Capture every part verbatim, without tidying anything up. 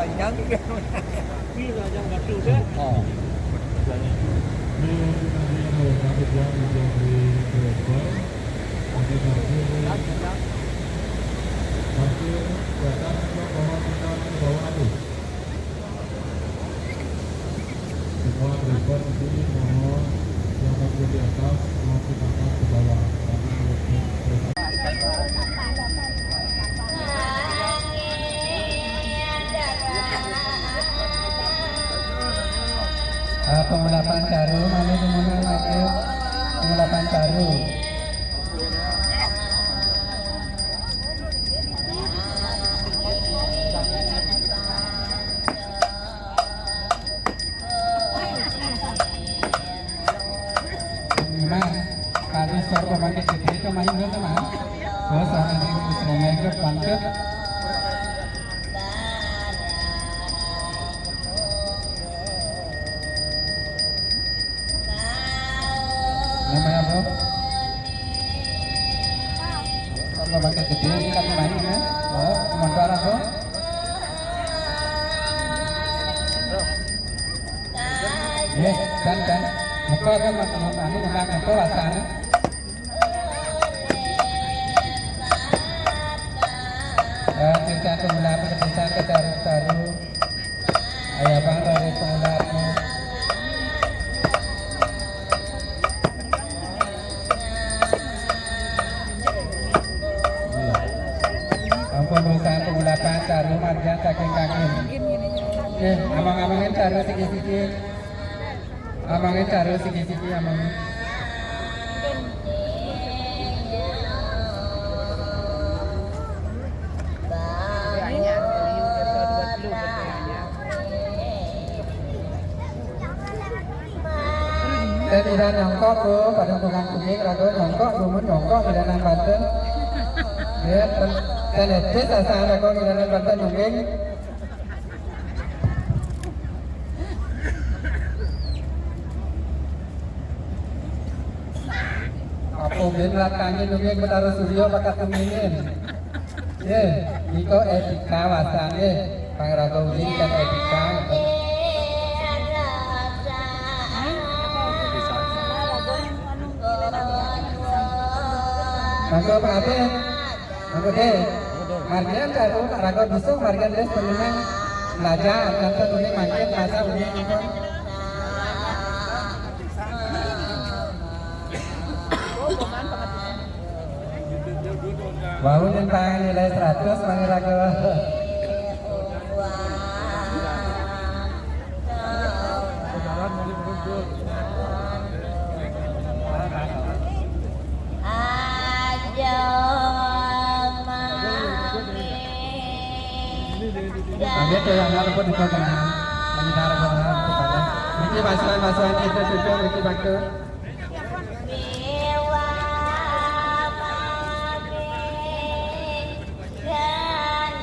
Panjang juga. Ini Rajang Batu deh. Oh. Semua driver di sini mohon yang takut di atas, mohon diangkat ke bawah. Karena kalau Eh, pengulapan caru, mana di mana lagi? Pengulapan caru. Mas, tadi sor pemakai C T itu main dulu, Mas. Terus ada di Inggris, itu pantet. Namanya apa? Kalau pakai gede, ini kan main ya. Oh, sementara apa? Ya, dan, dan. Apa kan, Mas, anu, Mas, apa rasanya? Eh, kita ke mulai, kita ke taruh-taruh. Ayo, Bang, dari pengulangan. Ampun, urusan pengulapan, caru marjan saking kaki. Eh, amang-amangin caru siki-siki. Amangin caru siki-siki, amangin. Banyak, beliau kata dua puluh betul. Dan ira nyongkok ku, pada dengan kuning, rago nyongkok, gumun nyongkok, ilanan banten. Ya, ten-, ten etis asa rago ilanan banten nyongking. Apa ben latangin nyongking Betara Surya bakat nyongkingin. Ye, niko etika wasane, pangraga ugi kan etika. Mangga pangabih, mangga deh. Margian karo raga dusung, margian des pengenang. Laja, tanpa tuni mangkin, masa uni nipun. Wau nentang nilai seratus mangiraga. Aja mami. Kami tuh yang ngarep pun di kota. Menghindar orang kepada. Niki masukan-masukan itu juga, niki bakal. Biwa mami. Dan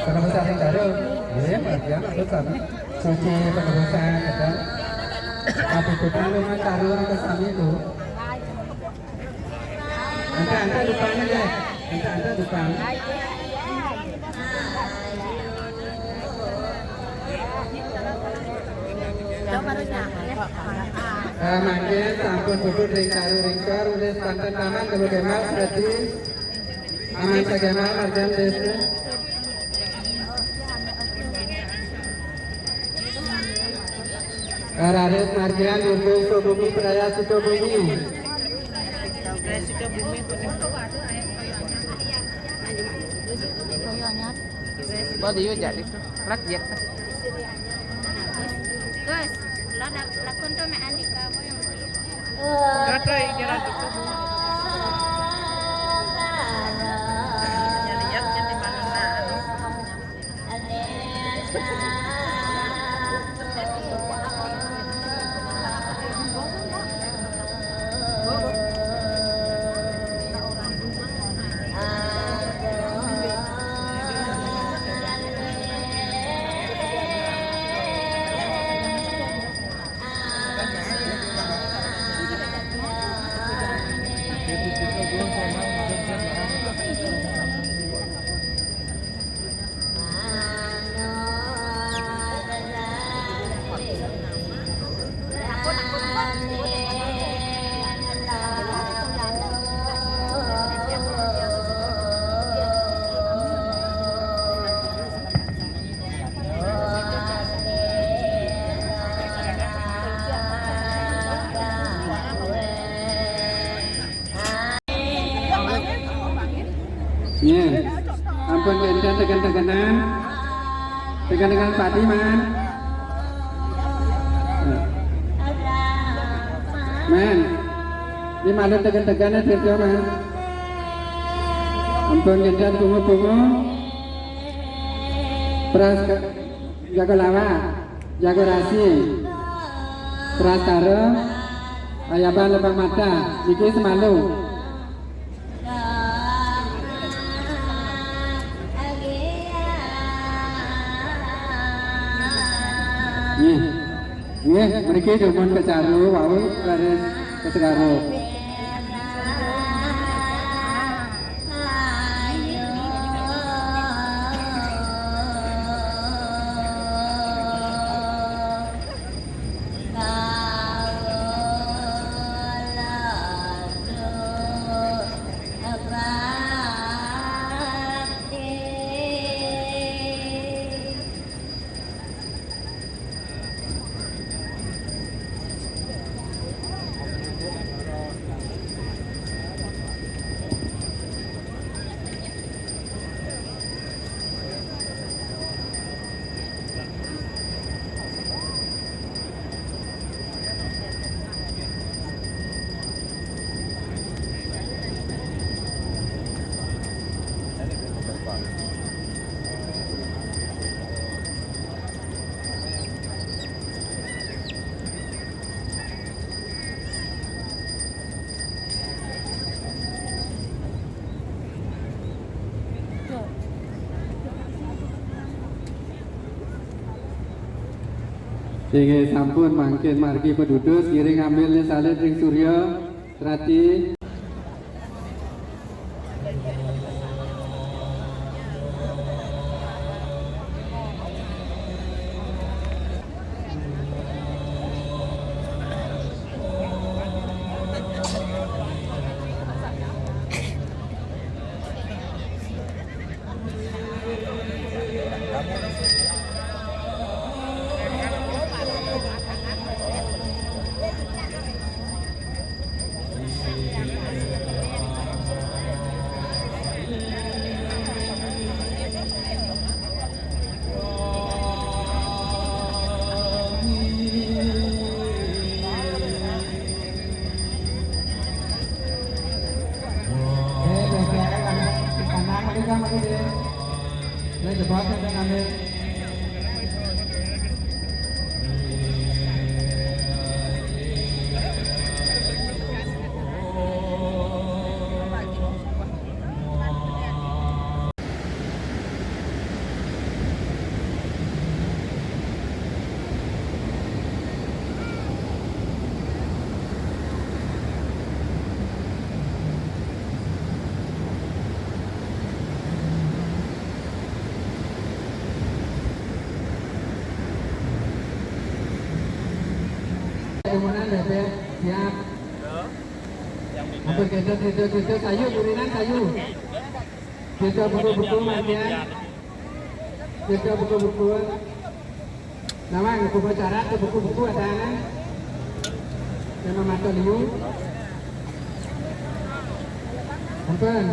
Penebusan ring Caru. Nggih, margiang atur sami. Suci penebusan, gitu. Api putih memang Caru atur sami, Bu. Ente-ente dupang nggih. Ente-ente dupang. Eh, mangkin sampun puput ring Caru ring sor, wis panten paman kula kemal, dadi aman sakemal, margiang desa. Raris margiang Ibu Subumi Praya Sukabumi. Praya Sukabumi punika. Koyo anyar. Bo diyu jadi. Rak jet. Gus, lo nak lakon to mek Andika apa yang Kata iki ra cukup. Nyeliat kan di mana, nah, anu. Nggih. Ampun wénten tegen-tegenan. Tegen-tegenan pati, Man. Man. Ini malu tegen-tegenan Tirta, Man. Ampun wénten bunga-bunga. Pras ke- Jago lawak, jago rasi, prastara, ayaban lebang mata, niki semalu. Nggih. Nggih, mriki dumun kecaru wau leres kesegara. Inggih sampun, mangkin margi padudus, ngiring ambil salin ring surya, rati. Bebek, siap. Ampun, kita, kita, kita, sayu, urinan, sayu. Kita buku-buku, Mardian. Kita buku-buku. Nama, buku cara, atau buku-buku ada, kan? Yang mematok liu. Ampun.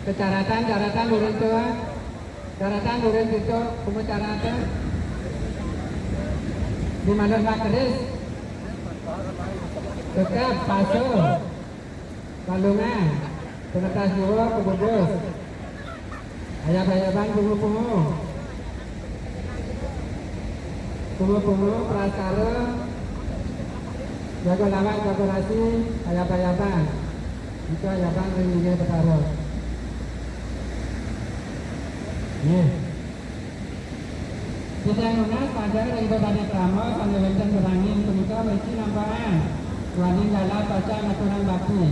Kecaratan, caratan, lurin tua. Caratan, lurin kita, buku caratan. Di mana, Pak Keris? Tetap, paso. Balungan, penetas jiwa, kebudus. Ayab-ayaban, pungu-pungu. Pungu-pungu, praskara. Jago lawak, jago rasi, ayab-ayaban. Itu ayaban ring Inggih Betara. Nggih. Titiang nunas majeng ring babade krama sane wenten benangin punika mriki nampakan. Duaning galah pacang ngaturang bakti.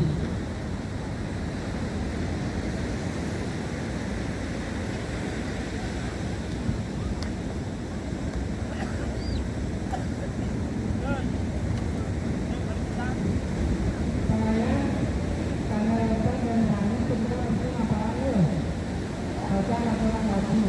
Pangayah sane wenten benangin punika mriki nampakan. Pacang ngaturang bakti.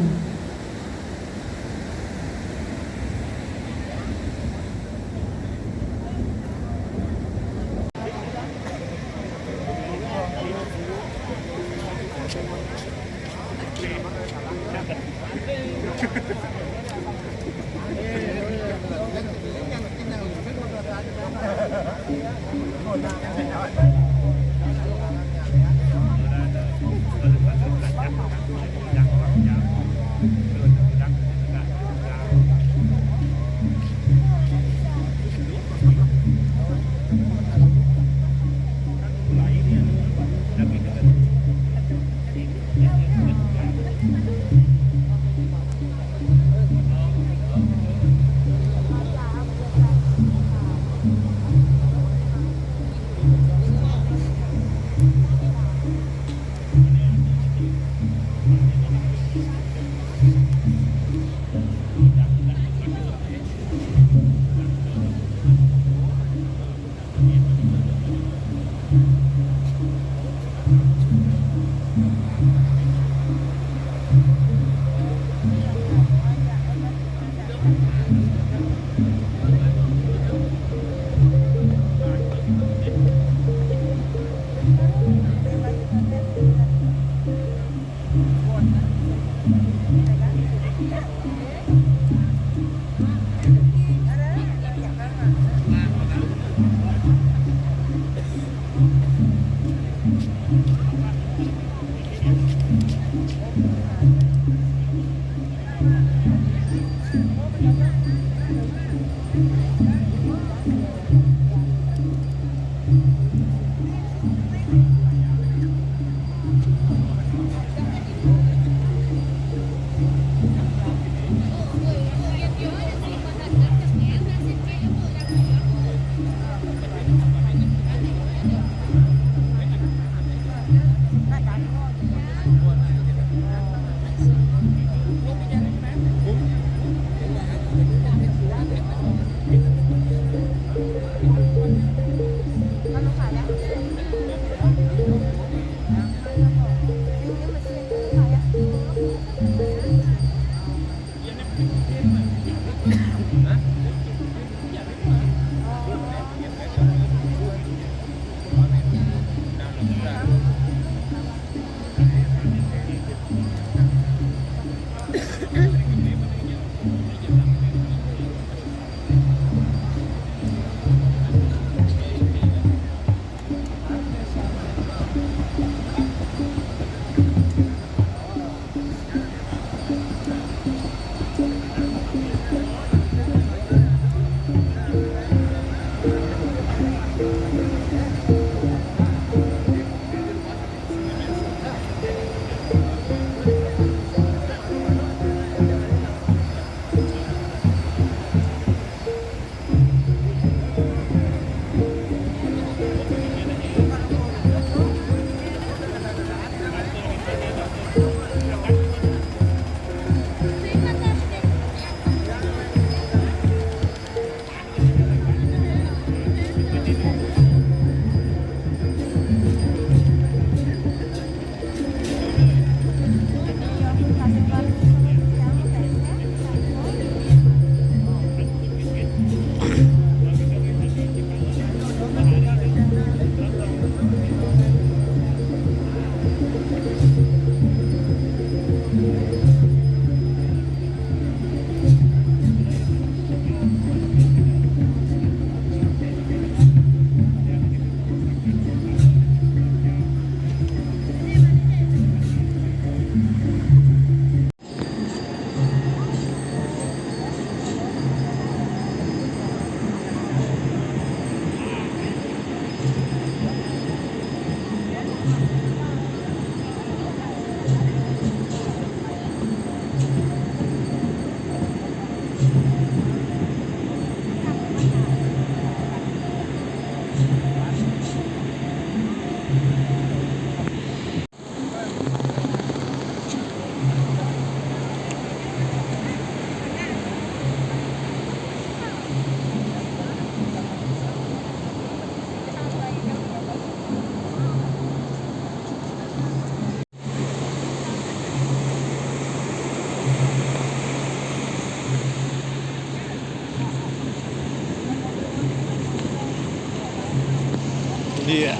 Iya.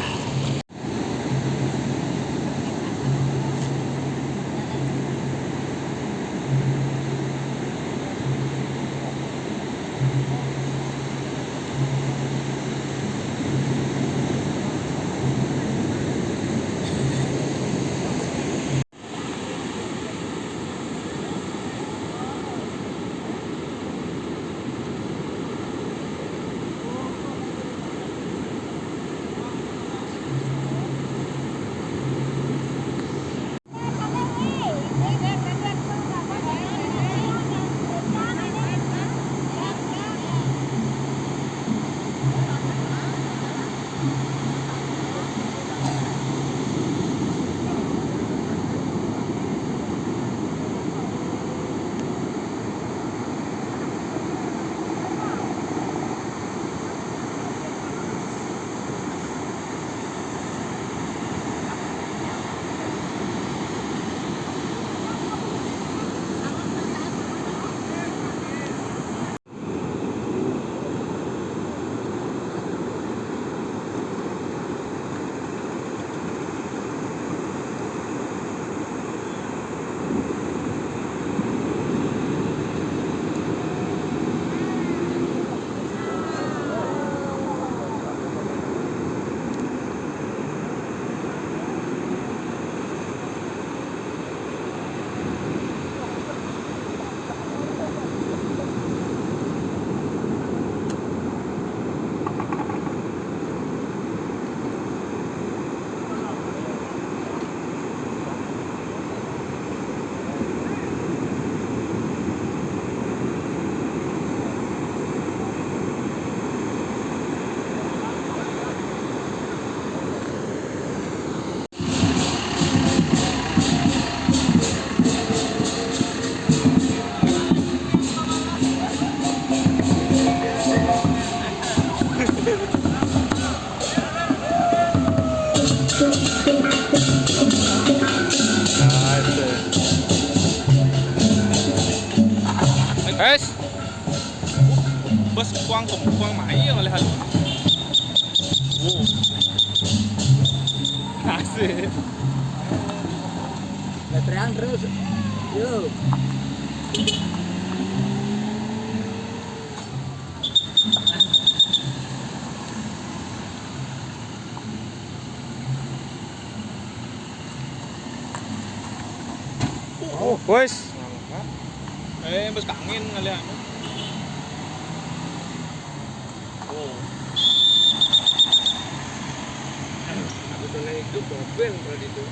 Nice. Bos kuang kuang mai yang lihat. Oh. Asik. Terang terus. Yo. Oh, wes. Eh, bos kangen kali anu. Oh. Aku tuh itu mobil kalau itu.